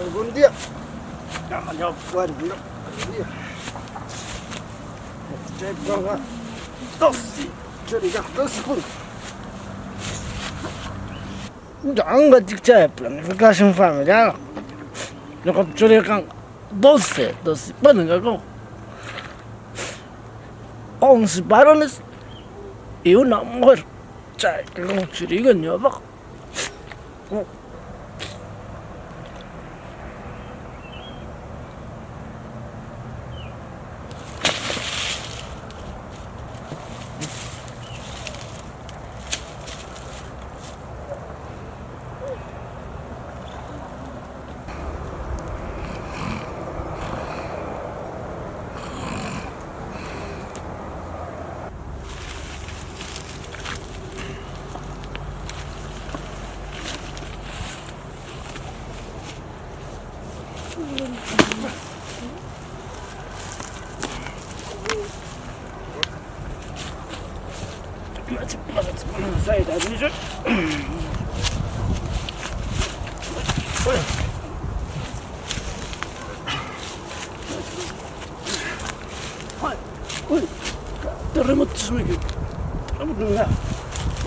Algún día. Chaypaqa 12 churikaq 12 punta. Anqa chikchaya planificación familiar. Ñuqap churiyqa 12, 12 pueden kakun. 11 varones y una mujer. Chay kakun churiyqa ñuqapaq. Terremoto.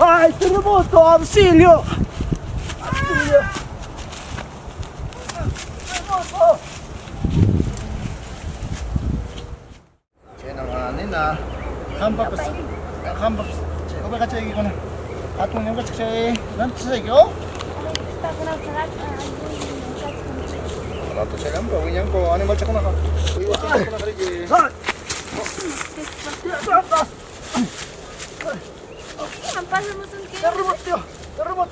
¡Ay, terremoto! ¡Auxilio! ¡Auxilio! ¡Terremoto! Chayna nina qampapas qampapas chay ovejachaykikuna hatun ñuqachik chay rantisayki o Ratochakampa wiñanku animalchakunaqa uywachakunaqa riki. Terremoto! Terremoto!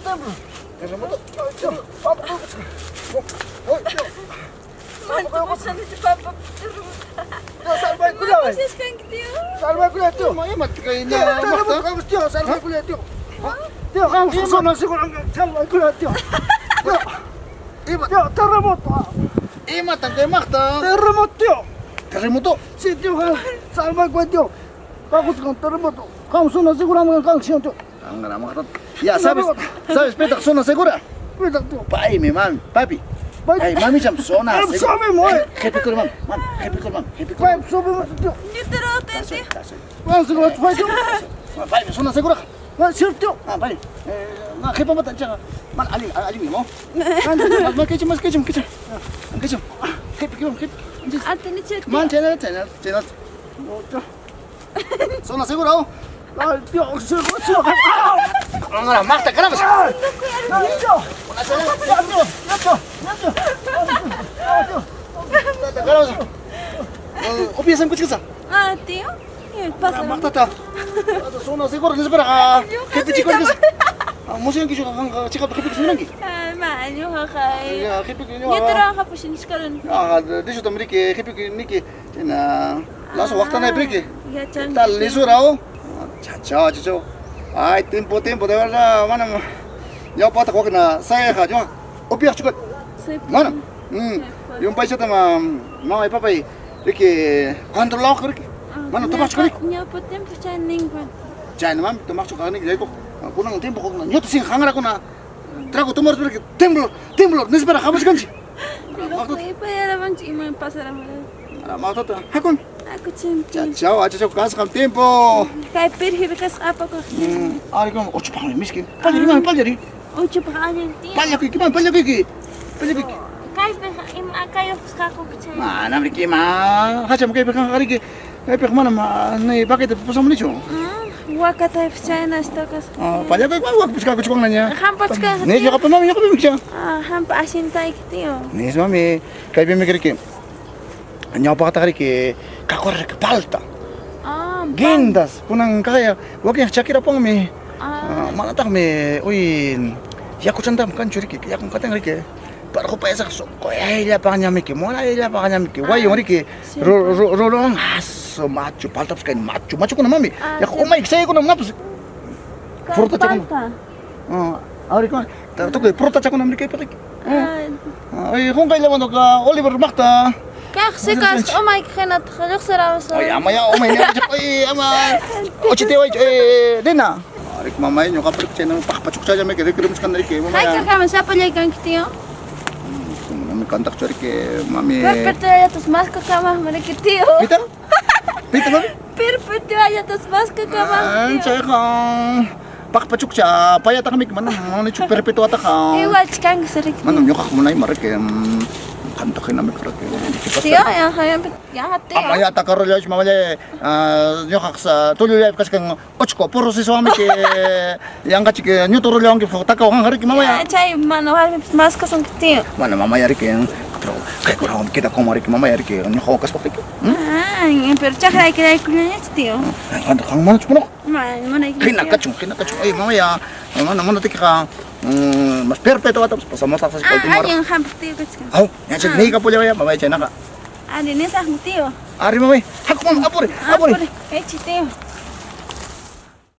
Terremoto. Salvaykullay, tío. Ima kay Terremoto, tío, salvaykullay, tío. Tío, vamos, zona segura, salvaykullay, tío. Ima Tío, terremoto. imatan kay maqta? Terremoto, tío. Terremoto. Sí, tío, salvaykullay, tío. Vamos con terremoto. Vamos, zona segura, canción, tío. Angara maqta. Ya sabes, sabes pitaq zona segura. Cuida, tío. Paymi mami, papi. Ay, mamicham zona Ay, segura. sabe, moe. Qhipikuri mami, mami, qhipikuri mami, qhipikuri. Pay, subimos, tío. Vamos, segura, pay, tío. Paymi zona segura. Sí, tío. Ah, pay. Na qhipamanta chaqa. Man ali ali mismo. Mas kachim, mas kachim, kachim. Kachim. Qhipi, qhipi, qhipi. Man chayna, chayna, chayna. Zona segura. oh. Ay, tío, seguro, tío. Angara maqta caramba. Ay, tío. Ya, tío, ya, tío, ya, tío. Ya, tío. Caramba. Opiasan kuchkasa. Ah, tío. Pasa. Maqtata. Zona segura nispa. Qhipi chikun. Musyankichu qanqa chiqap qhipikusunanki. Ma, ñuqaqa. Ya qhipikuy Ña trabaja nishkarani. Ah, dishutam riki qhipikuy niki. Chayna lazo waqtanay riki. Yachanki. Tal lisura o. Chacha, chacha. Ay, tiempo, tiempo, de verdad, manam. Ñawpata wakna sayqa, ñuqa upiaqchu kani. Manam. Yumpaychata ma mamay papay riki controlawaq riki. Mana tomaqchu kaniku. Ñawpa tiempo chay ninkuan. Chayna mami tomaqchu kaniku yaykuq. Kunan tiempo qukna ñuta sin hanrakuna trago tomar riki temblor, temblor, nispara hamuchkanchik. Payaramanchik ima pasaraman. Maqtata, hakun. Akuchin. Chacha, achacha kasqam tiempo. Kay pirjipi kasqa apakuq. Arikun uchupaqmi miski. Pallari mami, pallari. Uchupaq allin tiyo. Pallakuyki mami, pallakuyki. Pallakuyki. Kaypi ima akayuqpas kakuq chay. Manam riki ma, hacham kaypi kanqa riki. Kaypiqa manam ni paquete pusamunichu. Wakataypas chayna ashtakas. Ah, pallakuyki wakpas kakuchwanña. Hampach kanqa. Ni ñuqapa mami, ñuqapa mikcha. Ah, hampa ashintayki tío. Nis mami, kaypimi riki. Ñawpaqtaqa riki kakurqa riki palta. Ah, Guindas, kunan kaya wakin chakirapunmi. Ah, Manataqmi uy yakuchantam kanchu riki, yakun katan riki. Parqu paysaq suquyllapaqñamiki, munayllapaqñamiki, wayun riki, ruruwan asu machu, paltapas kay machu, machukuna mami. Yaku umayki saykuna manapas. Frutachakuna. palta. Ah, arikun, tukuy frutachakunam riki kaypiqa. Ah, Ay, qunqayllamantaqa Oliver maqta. Kaq sikasqa umayki hinataq lluqsiramusun. Ay, ama ya, umay ya, ay, ama. Ochiteway, nena. Arik mamay, ñuqapa riki chayna paqpa chukchallamiki rikurimuchkani riki, mamaya. Hayk'aqkama sapallaykanki tío? kantaqchu riki mami. Perpetuallatas maskakamaqmi riki tío. Pita? Pita mami? Perpetuallatas maskakamaqmi. Chayqa paqpachukcha payataqmi manam manichu perpetuataqa. Igual kanki riki. Manam ñuqaq munayman riki qamta hinami riki. Tío, ya ya tío. Amaya takarrullaychu mamallay ñuqaq tullullaypi kachkan uchku purru sisuwanmiki yanqachiki ñuturullawanki takawanqa riki mamaya. Chay mana warmipas maskasunki tío. Mana mamaya riki pero kaykunawan quedakunman riki mamaya riki ñuqawan kaspa riki. Ah, pero chakraykiraykullañachu tío. Qanta qan manachu munaq? Mana munayki. Hina kachun, hina kachun. Ay mamaya, mana munatiykiqa mas perpetuatapas pasamusaq Ah, allin hampi tío kachkan. Aw, ya chay niykapullawaya mamaya chaynaqa. Ari nisaqmi tío. Ari mamay, haku mama apuri, apuri. Echi tío.